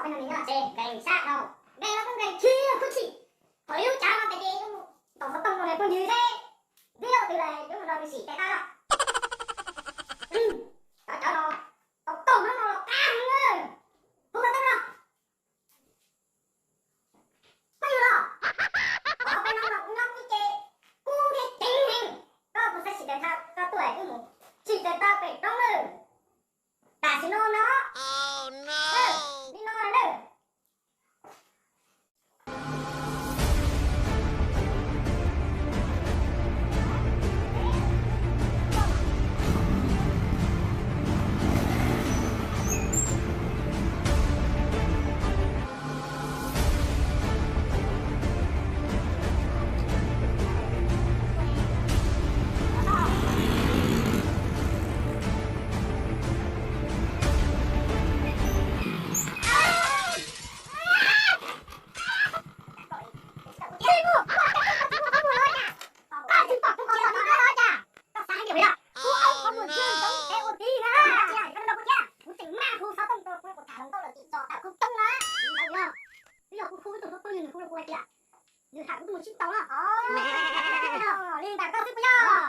Ob peb no nws nyob tsev nkees sab dhau, nkees los kuj nkees tsis khuv xim. Thaum ib lub cav no ces nws mus tom xov tooj rau nws phooj ywg thiab, twb yog tus twg los yuav mus nrog nws sim tes taw los. Cov cov no tau tau hnub no los qab heev na. Hu xov tooj no. Phooj ywg los, ob peb hnub no kuv nyob kuv ib ce, kuv thiaj ceev heev. Koj puas xav sim tes taw, koj tuaj wb mus sim tes taw pem roob lawm. Tam sim no no, li no na. Koj tsis pom kuv qhov muag no cas? Koj xav hais tias kuv yog kuv qhov muag ntxwg ntoov es ua tib na. Koj tsis hais koj no kuv thiab, kuv tseem maj hu xov tooj rau kuv, kuv tham hluas nkauj los tseem txog tawm hu toob na. Twb yog kuv hu ib tug phooj ywg, nws hu rau kuv hais tias nws hais kuv tuaj mus sib ntaus na. Li ntawd koj xwb puas yog?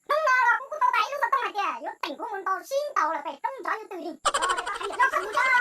Hnub no los kuv kuj tau tag ib lub xov tooj hais tias yuav teem kuv mus ntaus sib ntaus lawm pem roob nrov yuv twm li. Yog kuv